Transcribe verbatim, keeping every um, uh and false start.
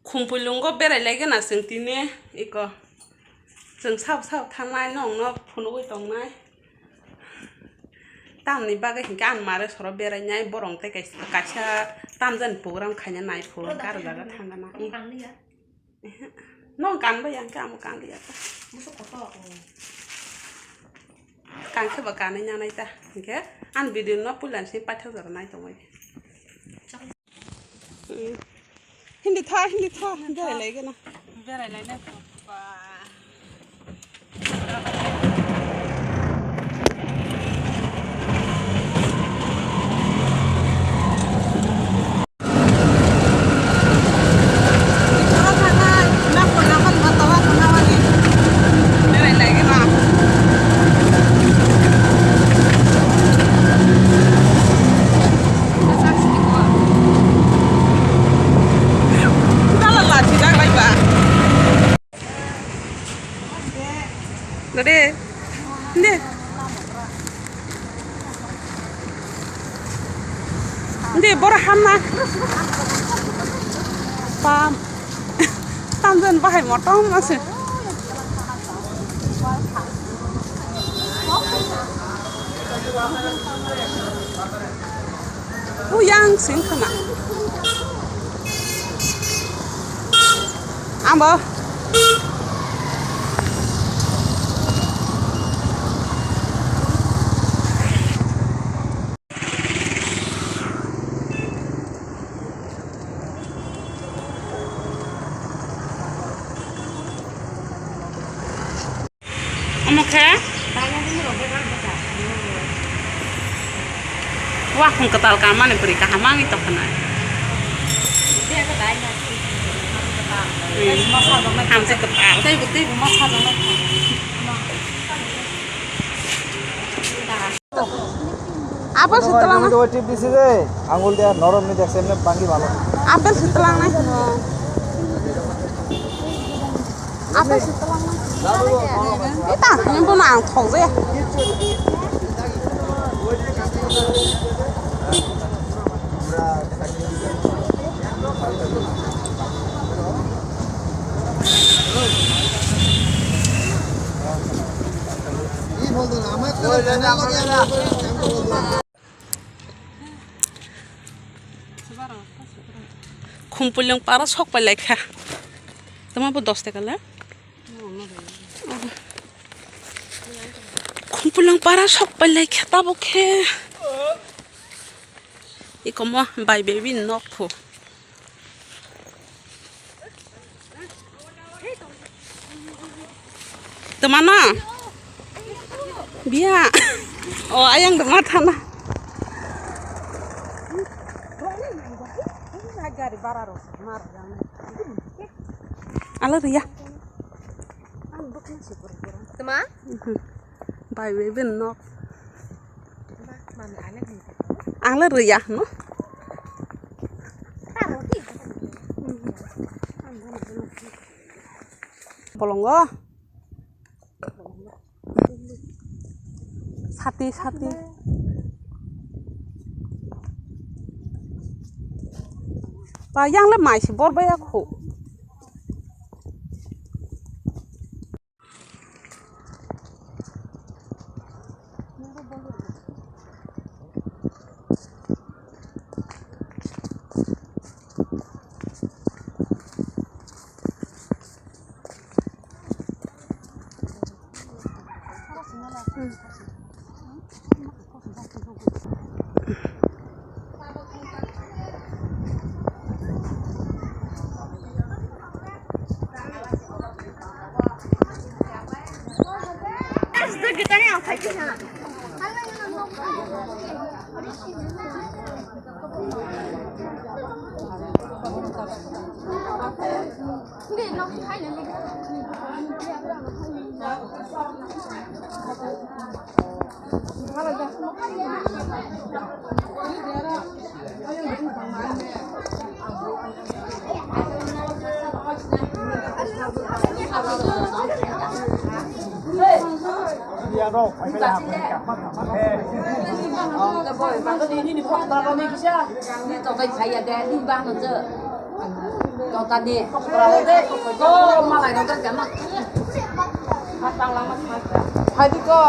Khumpui lungo berai lai gana chwng tini iko. Chwng sabo sabo thangnai, nongno phunugwi tongnai. Tamni bagwi hinkhe ang mare soro berai nai, borong tei kaisa, kaisa tamjani program khaina nai phuru karo jaga thangana. Nong kanba yang khe amo kanliya ta. Kangkhe ba kanwi nanai ta. Hinkhe ang video no puila sini paithak jora nai tongwi. Hindi tha, hindi tha, berai lai gana. Berai lai nai. Dade. Hindi. Hindi, boro hamna. Pam. Tamjani bahai motom ase. Uyang sing khna. Abo. Omo khe? Wakhung kwtal kanmani bwrwi kaham wngwi tongkha na. Hmm. Hamsi kwtal. Teibo, teibo ma sajagwi. Apple se twlang. Tip disi je, angul dia norom ni jaksa emne bangi balo. Apple se twlang nai. Apple se twlang nai. Ita, ini pun ang thok je. Khumpulung para sok pai lai kha. Tama bo dos taka le? Khumpulung para sok pai lai kha tabo khe. Ikomo bai baby nok phu. Tama na? Biya. O, ayang tama thana. Ala riya. Tama? Bai bai ben nok. Ang le rwya hwno. Bolongo. Sati, sati. Ba yang le mai se bor baya khu. Jotani. Ko malai rok jama. Phaidi ko.